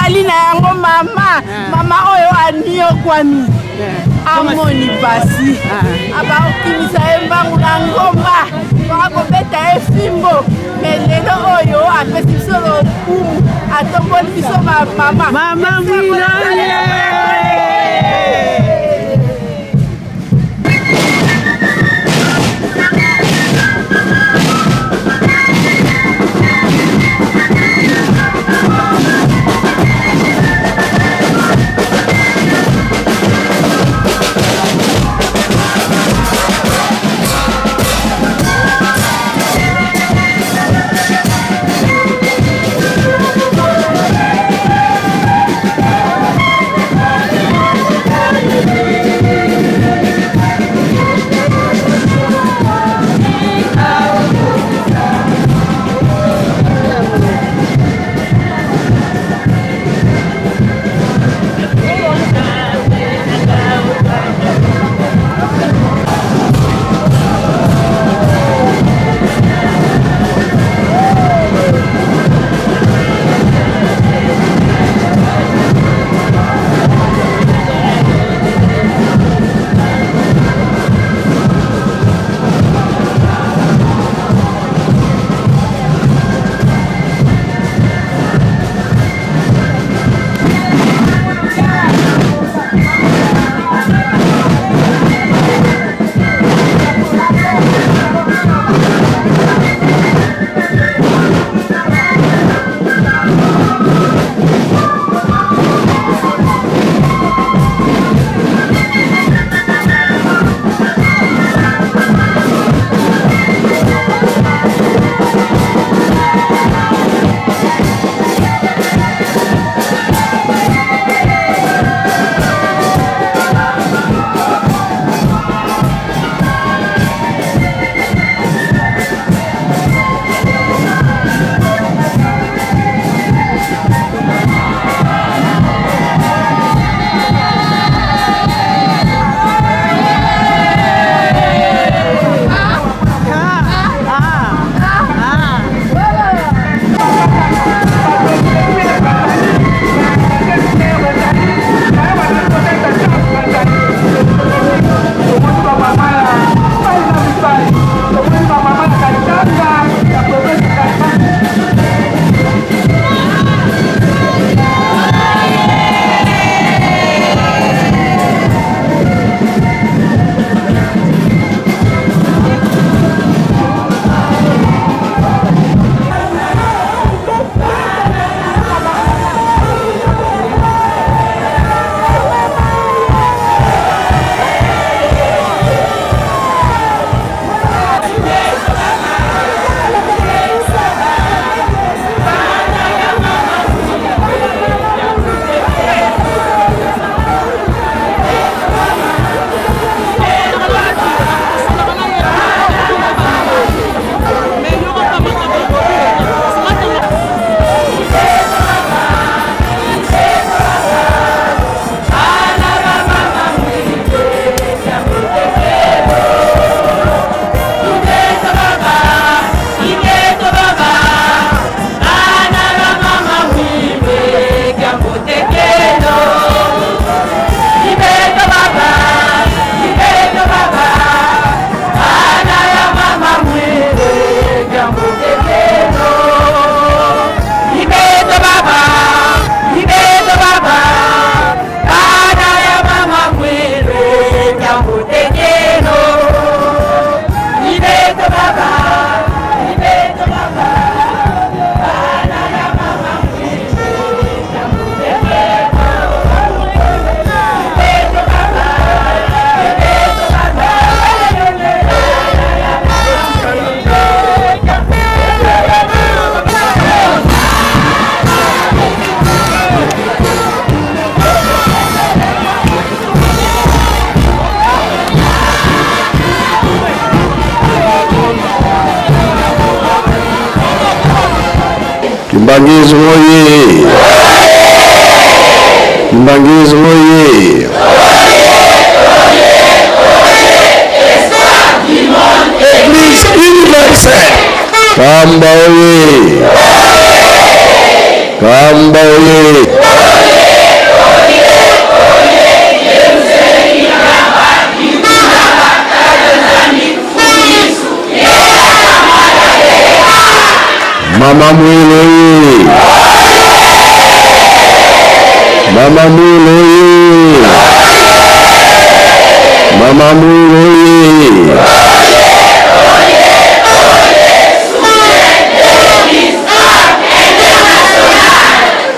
Tozali na yango mama, mama oyo aniokwami, amoni pasi, abakokimisa ye mbangu na ngomba, bakobeta ye fimbo, me lelo oyo apesi biso lokumu, atomboli biso bamama. Mama Mwilo. Kimbanguisme oye! Kimbanguisme oye! Église universelle. Kamba oye! Kamba oye! oye! Mama Mwilo oye! Mama Mwilo oye! Mama Mwilo oye!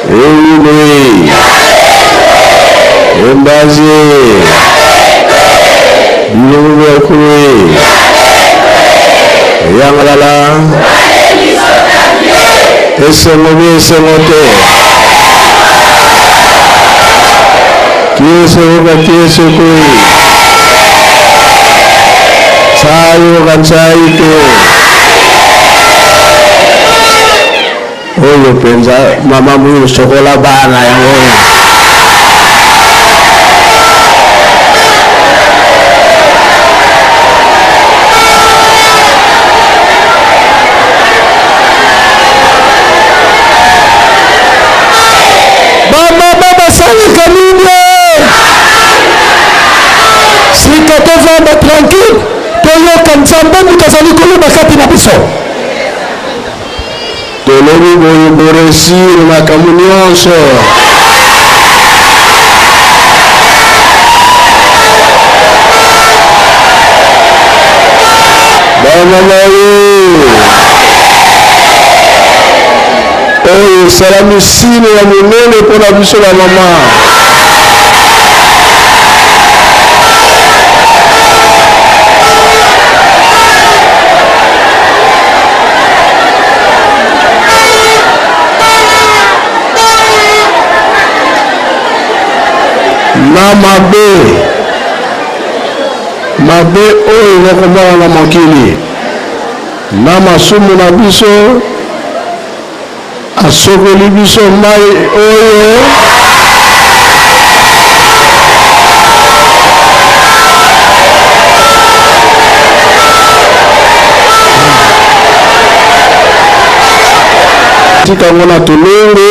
Eyine! Embaze! Bilongo bya Eyangalala! Esengo bi esengo te! Kiesekoka kiesekoi! Tsayoka tsayi te! Oyo mpenza mama Mwilu sokola bana yango oyo. Bamama basalaka nini? Sika tovanda tranquille, toyoka Nzambe moto azali koloba kati na biso. Tolobi boye boresir makambo nyonso. Bamama ye oyo esalami sine ya monene mpo na biso bamama. Na mabe mabe oyo bakomona na mokili na masumu na biso, asokoli biso mai oyo tika ngo na tolongo.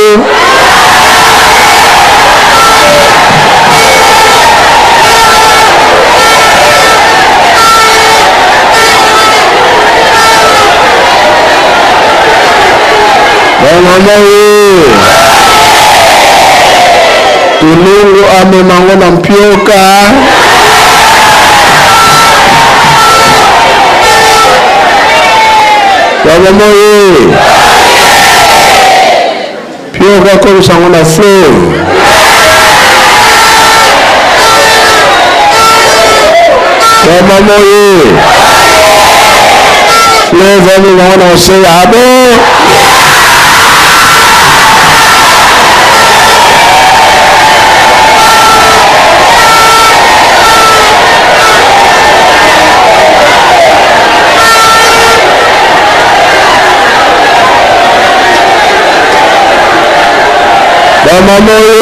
Bamama ye tolongo amemango na mpioka. Bamama ye pioka akomisa ngo na fleuve. Bamama ye fleuve amemango na océan. Abo bamama ye.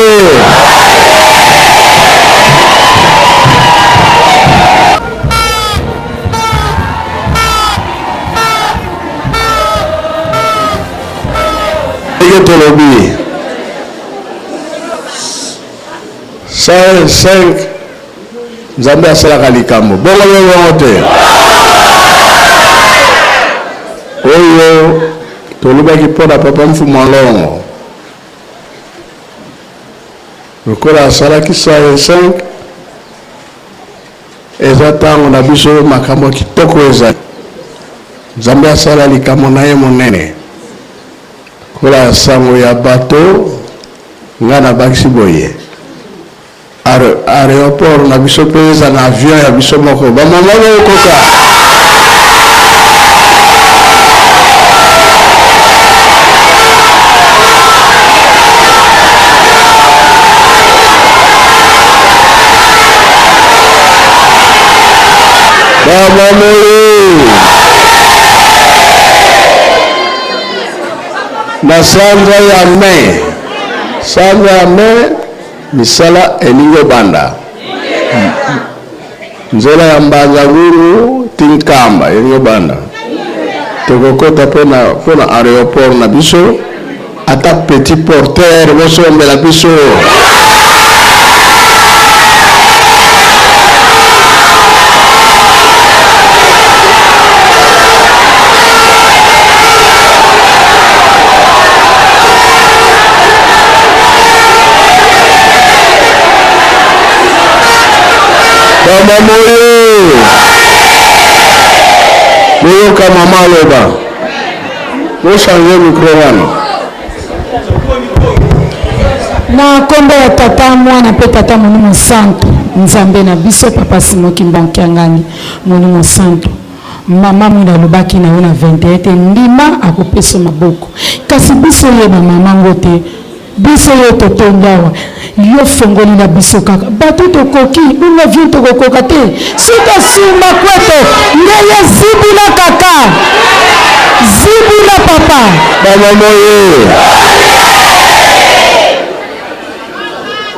Ndenge tolobi 5 Nzambe asalaka likambo bongo bongo te. Oyo tolobaki mpona papa Mfumu Alongo lokola asalaki 5 eza ntango na biso makambo kitoko ezali. Nzambe asala likambo na ye monene kola sango ya bato. Nga na bakisi boye aéroport na biso mpe eza na avion ya biso moko. Bamama bokoka bamama ye na sanza ya mai, sanza ya mai misala elingi obanda. Nzela ya Mbanza Ngungu Tinkamba elingi obanda. Tokokota mpona aéroport na biso. Ata petit porteur bosombela biso. Mama moyo boyoka mama aloba bochange micro wana. Na nkombo ya Tata, Mwana mpe Tata Molimo Santu, Nzambe na biso, Papa Simon Kimbangu Kiangani, Molimo Santu. Mama Mwinda alobaki na yo na 21 te ndima akopesa maboko, kasi biso ye ba mama ngo te, biso yo totondi awa, yo fongoli na biso kaka bato tokoki unga vie tokokoka te, soki asumba kweto nde ye zibula kaka zibula papa. Mama moye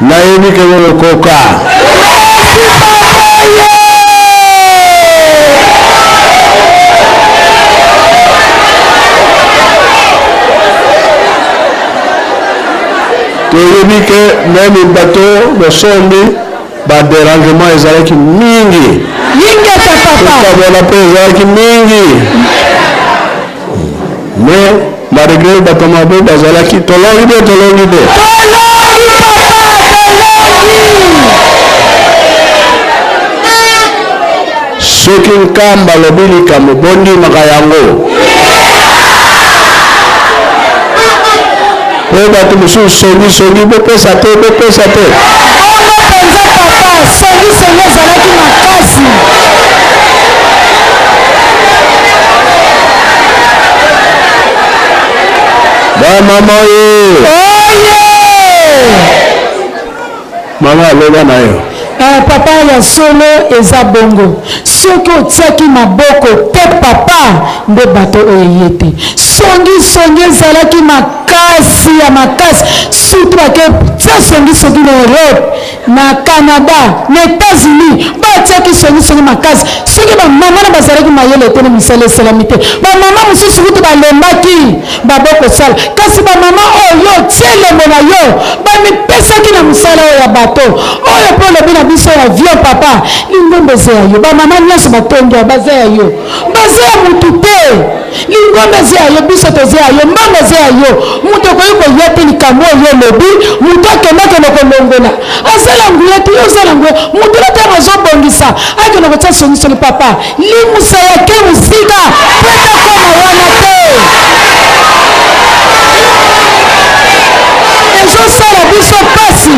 nayebi ke bokokoka. Toyebi ke meme bato bosombi ba derangement ezalaki mingi. Yingeta papa. Kokabola mpe ezalaki mingi. Mais malgré bato mabe bazalaki, tolongi te, tolongi te. Tolongi papa, tolongi. Soki Nkamba alobi likambo, bondimaka yango. Po bato mosusu songi songi, bopesa te, bopesa te. Bongo mpenza papa, songi songi ezalaki makasi. Ba mama ye. Oye! Mama aloba na yo. Eh, papa ya solo eza bongo soki otiaki maboko te papa nde bato oyo eye te songi songi ezalaki makasi ya makasi surtout bake tia songi songi na Europe na Canada na Etats-Unis batiaki songi songi makasi soki bamama na bazalaki mayele te na misala esalami te bamama mosusu kutu balembaki babokosala kasi bamama oyo yo otie elembo na yo bamipesaki na mosala oyo ya bato oyo mpo olobi na biso ya vieux papa lingomba eza ya yo bamama nyonso batondi awa baza ya yo baza ya motu te lingomba eza ya yo biso toza ya yo mbongo eza ya yo moto okoki koya te likambo oyo olobi moto akendakende kolongola azala nguya te yo ozala nguya moto na ntango azobongisa akende kotia songisongi papa Limusa ya ke mosika mpo tokoma wana te. Ezosala biso pasi.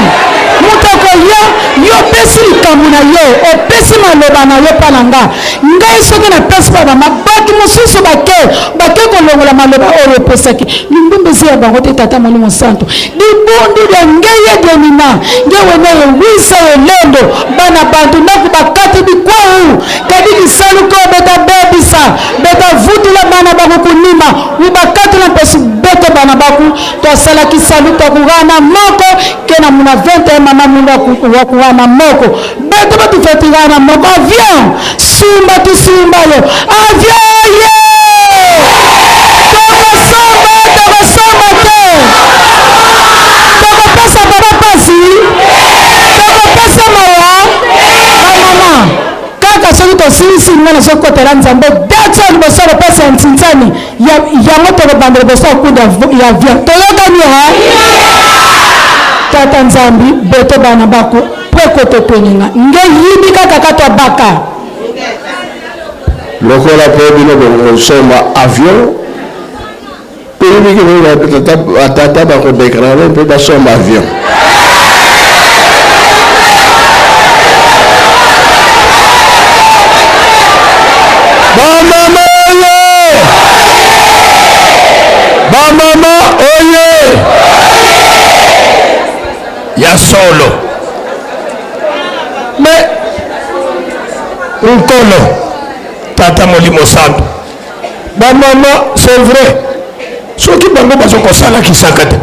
Moto akoya, yo opesi likambo na yo, opesi maloba na yo mpa na nga. Ngai soki napesi mpa mama, bato mosusu bake, bake kolongola maloba oyo opesaki. Lingomba eza ya bango te, Tata Molimo Santu. Libundu lya ngeye demina, nge wene ewisa elendo, bana bantu ndako bakati bikwau. Kadi kisalu ko beta bebisa beta vutula bana baku kunima ubakatula mpesi bete bana baku twasala kisalu twakughana moko ke na muna 21 mama mundu wakughana moko bete batufetighana moko avion sumba tusumba yo avion ye tokosomba tokosomba te tokopesa papa pasi tokopesa mawa bamama Kaka soki tosilisi nga nazokotela Nzambe date oyo liboso ya kopesa ya ntintsani yango tokobanda liboso ya kuda ya avion. Toyokani he? Tata Nzambi beto bana bako po ekoto toninga nge yibi kaka katwa baka. Lokola po bino bokosomba avion toyebi ke batata bakodeklare mpe basomba avion. Bamama oye! Bamama oye! Ya solo. Mais Nkolo Tata Molimo Santu Ba mama c'est vrai soki bango bazo kosala kisaka te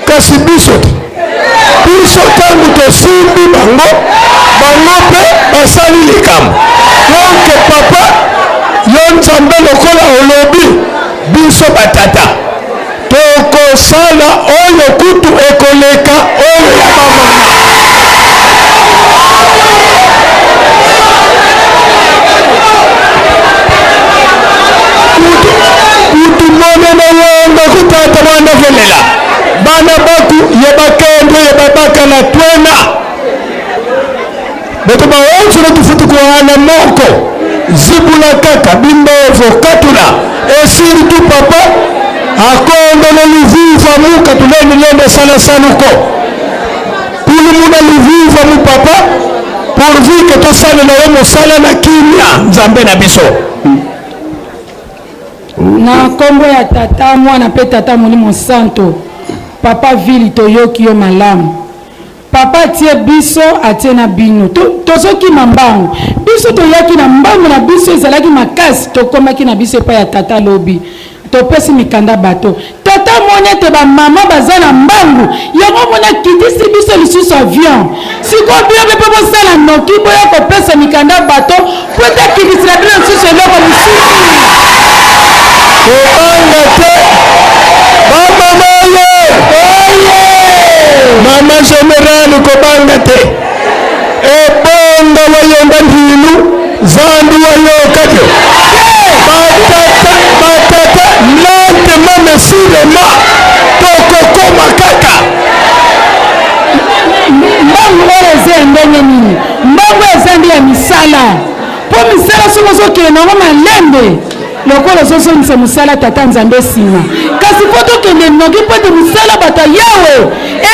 kasi biso te biso ntango tosimbi bango bango mpe basali likambo donc papa yo nzambe lokola olobi biso batata toko. Tokosala oyo kutu ekoleka oyo ya bamama. Kutu monene yongo kutata mwana velela bana baku ye bakende ye babaka na twena Bato baonso batufuti kuana moko zibula kaka bimbovo katula et surtout papa akondolo luvuva muka tuleni lende sala saluko kulumuna luvuva mu papa pourvu que tosalela ye mosala na kimia nzambe na biso. Na nkombo ya Tata, Mwana mpe Tata Molimo Santo, Papa Vili toyoki yo malamu. Papa atie biso atie na bino to, tozokima mbangu biso toyaki na mbangu na biso ezalaki makasi tokomaki na biso epai ya tata lobi topesi mikanda bato tata amoni ete bamama baza na mbangu yango omoni akitisi biso lisusu avion sikoyo bino mpe mpo bosala noki boya kopesa mikanda bato mpo ete akitisela bino lisusu eloko mosusu. Kobanga te bamama oye oye mama general kobanga te ebonga wayonga ndilu zambi wayoka yo batata batata lentement mais sûrement tokokoma kaka. Mbangu oyo eza ya ndenge nini? Mbangu eza nde ya misala, mpo misala soki ozokende nango malembe lokola ozozongisa mosala tata Nzambe nsima. Kasi mpo tokende noki, mpo ete mosala bato ya Yawe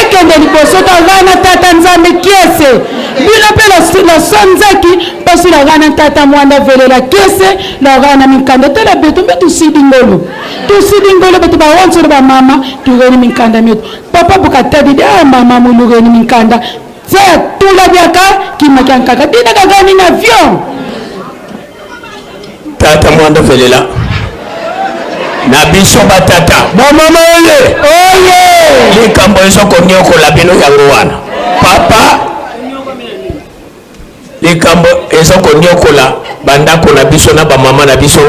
ekende liboso, tavana tata Nzambe kiese bino mpe losonzaki mpasi lagana tata mwanda velela kiese lagana minkanda tala beto mpe tusidi ngolo tusidi ngolo beto bawansolo bamama tureni minkanda mietu Papa bukatadi dia mama mulureni minkanda tse tula diaka kimaki nkaka dina kagani na avion. Tata mwanda velela na biso batata bamama oye oye likambo ezokoniokola bino yango wana papa Likambo eza koniokola ba ndako na biso na ba mama na biso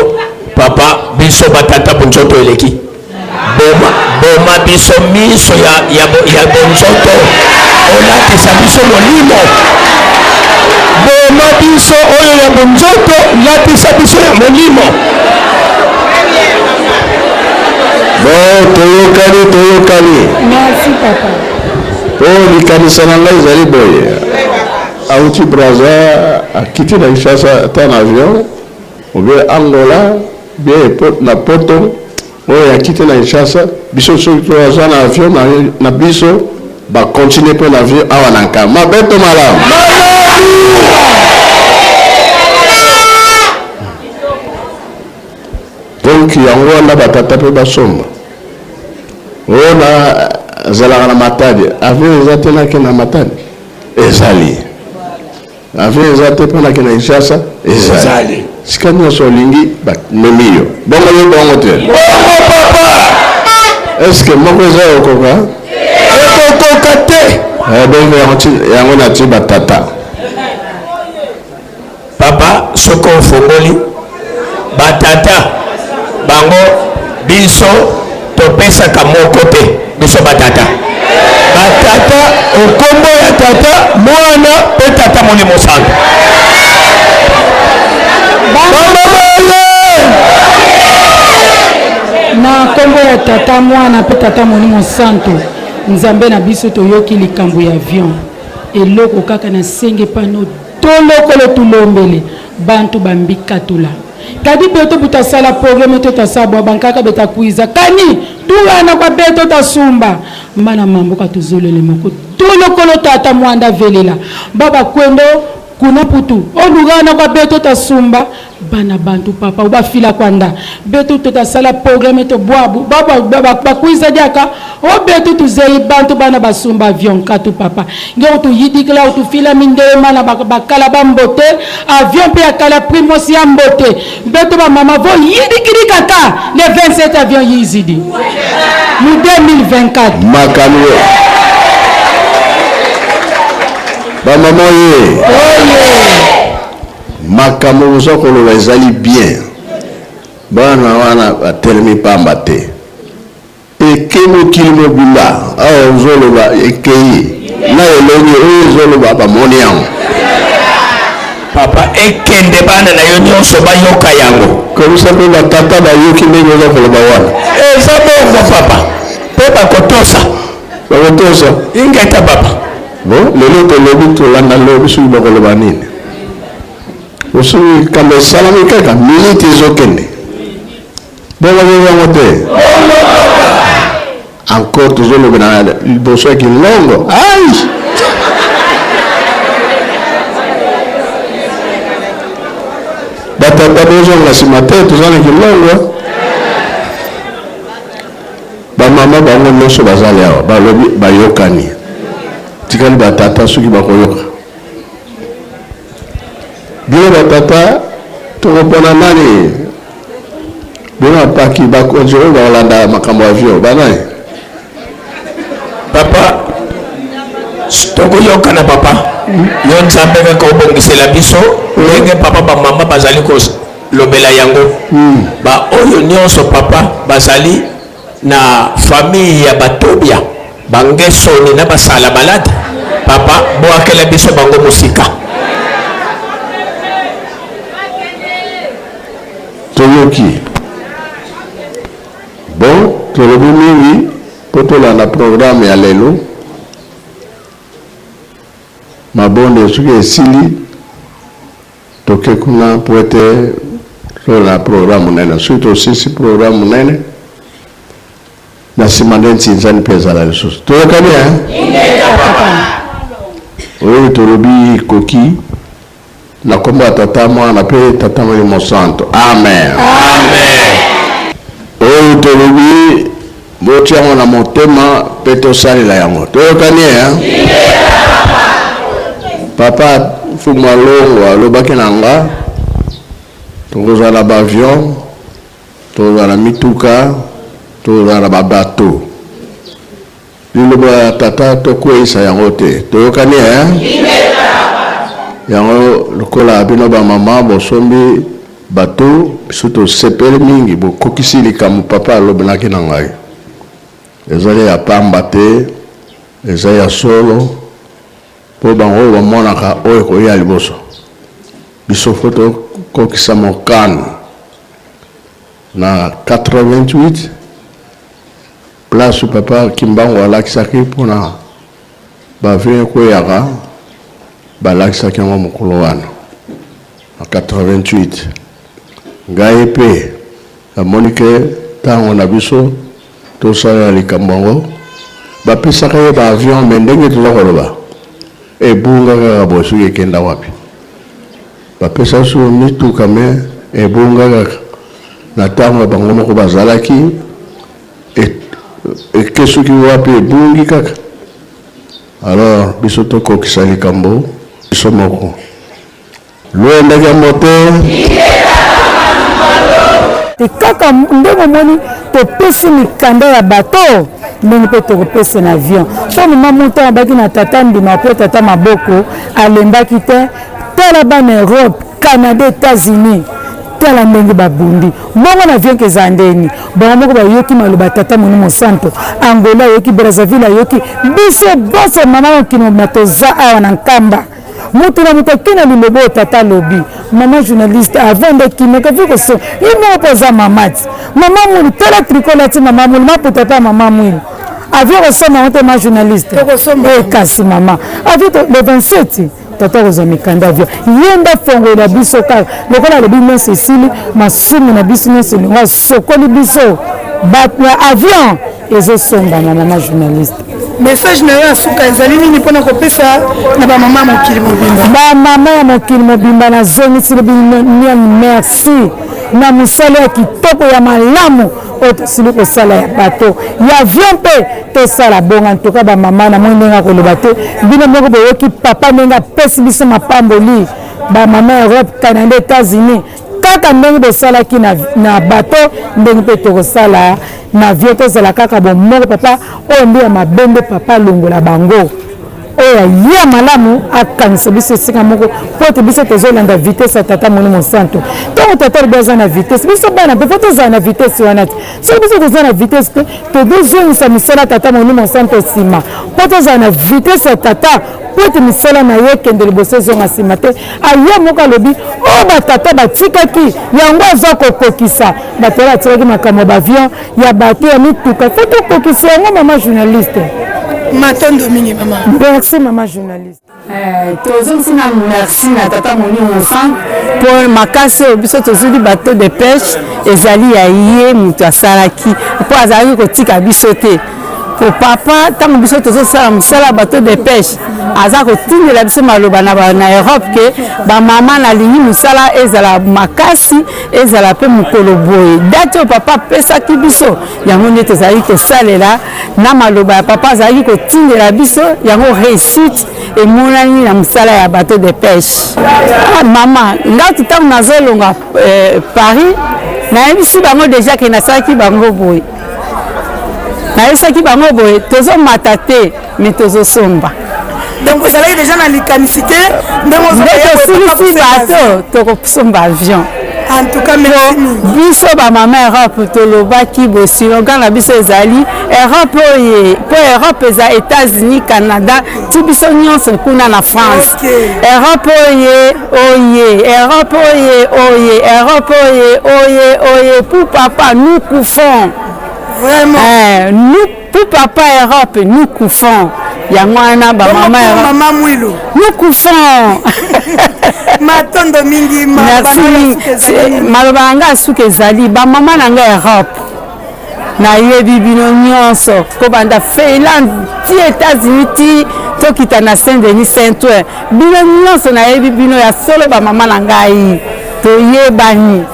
papa biso ba tata bonzoto eleki boma boma biso miso ya, ya, ya bonzoto olatisa biso molimo boma biso oyo ya bonzoto latisa biso ya molimo. Bon, toyokani, toyokani. Merci papa. Po likanisa na ngai ezali boye. Auti Brazza akiti na Kinshasa ata na avion ou bien Angola bien na poto oyo akiti na Kinshasa biso soki toza na avion na, na biso ba continuer mpe na avion awa na Nkamba. Mabe to malamu? Donc yango wana ba tata pe basomba. Oyo na zalaka na Matadi, avion eza te nake na Matadi? Ezali. Avion eza te mpo nake na Kinshasa? Ezali. Sika nyonso olingi bamemi yo. Bongo yo bongo te? Bongo papa. Est-ce que moko eza ya kokoka? Ekokoka te. Eh, donc yango natie ba tata. Papa soki ofongoli ba tata bango biso topesaka moko te biso ba tata ba tata okombo ya tata mwana pe tata molimo santu Na nkombo ya tata mwana mpe tata molimo santu nzambe na biso toyoki likambo ya avion eloko kaka na senge pano Tolokolo tulombele bantu ba mbikatula. Kadi beto butasala progreme to tasabwa bankaka betakuiza kani tuwana kwa beto tasumba mana mambo katuzolele moko tolokolo tata mwanda velela baba kwendo kuna putu olugana kwa beto tasumba bana bantu papa ubafila kwanda beto totasala progreme to bwabu baba bakuiza diaka O betu tuzeyi bantu bana basumba avion katu papa nge utuyidikila utufila mindele mana bakala ba mbote avion pe ya kala primos ya mbote betu ba mama vo yidikili kaka le 27 avion yizidi mu 2024 Makambo ba mama oye oye makambo boza koloba ezali bien bana wana batelemi pamba te. Eke mokili mobimba awa ozoloba ekei na elongi oyo ezoloba bamoni yango. Papa ekende bana na yo nyonso bayoka yango. Komisa mpe batata bayoki ndenge oza koloba wana. Eza bongo papa, mpe bakotosa. Bakotosa. Ingeta papa. Bon, lelo tolobi tolanda lobi soki bakoloba nini. Soki likambo esalami kaka miniti ezokende. Bongo bongo yango te. Encore tozolobela na liboso ya kilongo. Ai! Batata bozonga nsima te, toza na kilongo. Bamama bango nyonso bazali awa, balobi bayokani. Tikali batata soki bakoyoka. Bino batata tokopona nani? Bino bapaki bakonzi oyo bakolanda makambo ya avion banani? Papa tokoyokana papa yo nzambe kaka obongisela biso ndenge papa bamama bazali kolobela yango baoyo nyonso papa bazali na famille ya batobia bangesoni na basala malade papa boakela biso bango mosika. Toyoki bon tolobi mingi mpo tolanda programme ya lelo mabonde soki esili toke kuna mpo ete tolanda programme monene soki tosilisi programme monene na nsima nde ntinzani mpe ezala lisusu toyokani oyo tolobi ekoki na kombo ya Tata, Mwana mpe Tata Molimo Santo. Amen. Amen. Oyo tolobi botia yango na motema mpe tosalela yango. Toyokani eh? Papa Mfumu Alongo alobaki na nga tokozala na baavion, tokozala na mituka, tokozala na babato. Liloba ya tata tokweyisa yango te. Toyokani eh? Yango lokola bino ba mama bosombi bateau, biso tosepeli mingi bokokisi likambo papa alobelaki na ngai. Ezali ya pamba te, eza ya solo mpo bango bamonaka oyo ekoya liboso. Biso fo tokokisa mokano na 88 Place papa kimbangu alakisaki pona ba avion ekweyaka balakisaki yango mokolo wana na 88 ngai pe namoni ke tango na biso tosalela likambo yango bapesaka ye ba avion me ndenge toza koloba ebunga kaka boye soki ekenda wapi bapesa biso mituka me ebunga kaka na tango ya bango moko bazalaki Eke soki wapi ebungi kaka. Alors biso tokokisa likambo biso moko. Lwendaki ya mote. Te kaka ndenge omoni topesi mikanda ya bato ndenge mpe tokopesa na avion mpo mama moto abaki na tata ndima mpe tata maboko alembaki te tala bana Europe Canada Etats-Unis tala ndenge babundi bongo na avion eza ndeni bango moko bayoki maloba tata molimo santo Angola ayoki Brazzaville ayoki biso boso mama mokili mobima toza awa na Nkamba moto na moto ake na liloba oyo tata alobi mama journaliste avant nde kimeka vi koso ye moko mpo aza mama ti mama mwili tala triko olati mama mwili maputa mpe ya mama mwili avie kosomba yango te ma journaliste kasi mama avie le 27 Tata akozwa mikanda ya ye nde afongolela biso kaka lokola alobi nyonso esili masumu na biso nyonso elingo asokoli biso bato ya avion ezosombama mama journaliste message na yo ya suka ezali nini mpona kopesa na bamama ya mokili mobimba bamama ya mokili mobimba nazongisili bino merci na mosala ya kitoko ya malamu oyo tosili kosala ya bato ya avion mpe tosala bongo antuka bamama namoni ndenge akoloba te bino moko boyoki papa ndenge apesi biso mapamboli bamama europe canada états-unis kaka ndenge bosalaki na, na bato ndenge mpe tokosala na avion tozala kaka bomoko papa oyo nde ya mabe nde papa alongola bango. Oyo ya malamu akanisa biso esika moko mpo ete biso tozolanda vitesse ya Tata Molimo Santu. Ntango Tata alobi aza na vitesse, biso bana mpe fo tozala na vitesse wana te. Soki biso toza na vitesse te, tozozongisa misala ya Tata Molimo Santu nsima mpo tozala na vitesse ya Tata mpo ete misala na ye ekende liboso ezonga nsima te. Aye moko alobi oyo batata batikaki yango aza kokokisa. Bato oyo batikaki makambo ya baavion ya bato ya mituka fo tokokisa yango. Mama journaliste, matondo mingi mama. Merci mama journaliste. Eh, tozongisi na merci na tata Molimo Mosantu mpo makasi oyo biso tozwili bateau de pêche ezali ya ye moto asalaki, mpo azalaki kotika biso te. Po papa, ntango biso tozosala mosala ya bateau de pêche, aza kotindela biso maloba na, na Europe ke bamama nalingi mosala ezala makasi, ezala mpe mokolo boye. Date oyo papa apesaki biso, yango nde tozalaki kosalela na maloba ya papa azalaki kotindela biso yango. Réussite emonani na mosala ya bateau de pêche. Ah, mama ngati, ntango nazolonga eh, Paris, nayebisi bango déjà ke nasalaki bango boye, nayebisaki bango boye: tozomata te, me tozosomba. Donc ozalaki déjà na likanisi te ndenge nde tosilisi bato, tokosomba avion. En tout cas, merci mingi. Biso bamama Europe tolobaki boye, slogan na biso ezali Europe oye, mpo Europe eza États-Unis, Canada, ti biso nyonso kuna na France. Europe oye oye, Europe oye oye, Europe oye oye oye, pour papa nous kufons. Vraiment. Eh, nous, pour papa Europe nous kufons. Yango wana bamama. Mama Mwilu, nous kufons. Matondo mingi. Merci mingi. Maloba na ngai suka ezali: bamama na ngai Europe, nayebi bino nyonso, kobanda Finlande ti États-Unis, ti tokita na Saint Denis, Saint Ouen, bino nyonso nayebi bino ya solo. Bamama na ngai, toyebani.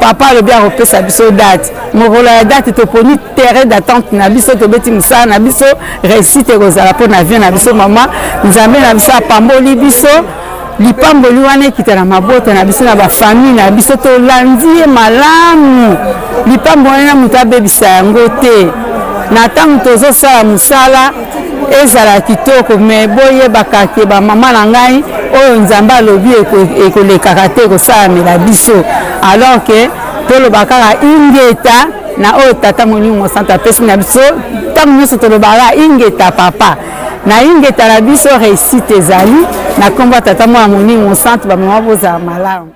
Papa alobi akopesa biso date. Mokolo ya date, toponi terrain d'attente na biso, tobeti mosala na biso, réussite ekozala mpo na avion na biso. Mama, Nzambe na biso apamboli biso, lipamboli wana ekita na mabota na biso, na bafamille na biso. Tolandi ye malamu, lipamboli wana moto abebisa yango te. Na ntango tozosala mosala, ezala kitoko. Me boyebaka ke bamama na ngai, oyo Nzambe alobi ekolekaka te, ekosalamela biso. Alors ke toloba kaka ingeta na oyo Tata Molimo Mosantu apesi na biso. Ntango nyonso tolobaka ingeta papa, na ingeta na biso réussite ezali na nkombo ya Tata, Mwana, Molimo Mosantu. Bamama, bozala malamu.